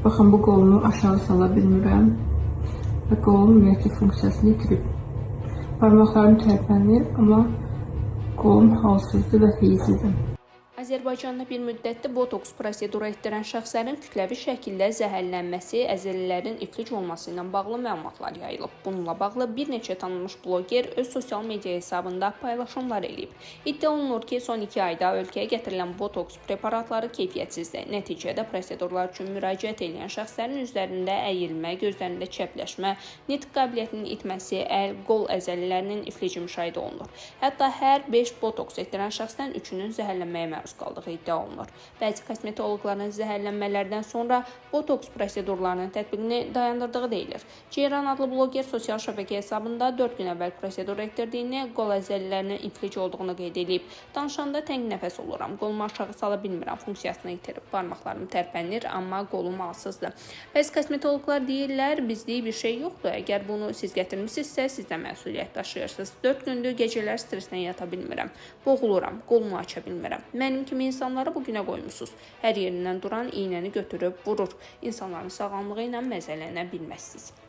Baxın, bu qolumu aşağı sala bilmirəm və qolum ümumiyyətlə funksiyasını itirib. Barmaqlarım tərpənir, amma qolum halsızdır və heyzlidir. Azərbaycanda bir müddətdir botoks proseduru etdirən şəxslərin kütləvi şəkildə zəhərlənməsi, əzələlərin iflic olması ilə bağlı məlumatlar yayılıb. Bununla bağlı bir neçə tanınmış bloger öz sosial media hesabında paylaşımlar eləyib. İddia olunur ki, son 2 ayda ölkəyə gətirilən botoks preparatları keyfiyyətsizdir. Nəticədə prosedurlar üçün müraciət edən şəxslərin üzərində əyilmə, gözlərində çəpləşmə, nitq qabiliyyətinin itməsi, əl, qol əzələlərinin iflici müşahidə olunur. Hətta hər 5 botoks etdirən şəxsdən 3-ünün zəhərlənməyə məruz qaldığı iddia olunur. Bəzi kosmetoloqların zəhərlənmələrdən sonra botoks prosedurlarının tətbiqini dayandırdığı deyilir. Ceyran adlı bloger sosial şəbəkə hesabında 4 gün əvvəl prosedur etdirdiyini, qol əzələlərinin iflic olduğunu qeyd edib. Danışanda təng nəfəs oluram, qolumu aşağı sala bilmirəm, funksiyasını itirib. Barmaqlarım tərpənir, amma qolum halsızdır. Bəzi kosmetoloqlar deyirlər, bizlik bir şey yoxdur. Əgər bunu siz gətirmisinizsə, siz də məsuliyyət daşıyırsınız. 4 gündür gecələr stressdən yata bilmirəm. Boğuluram, qolumu aça bilmirəm. Mənim kimi insanları bu günə qoymusunuz. Hər yerindən duran iynəni götürüb vurur. İnsanların sağlamlığı ilə məzələnə bilməzsiniz.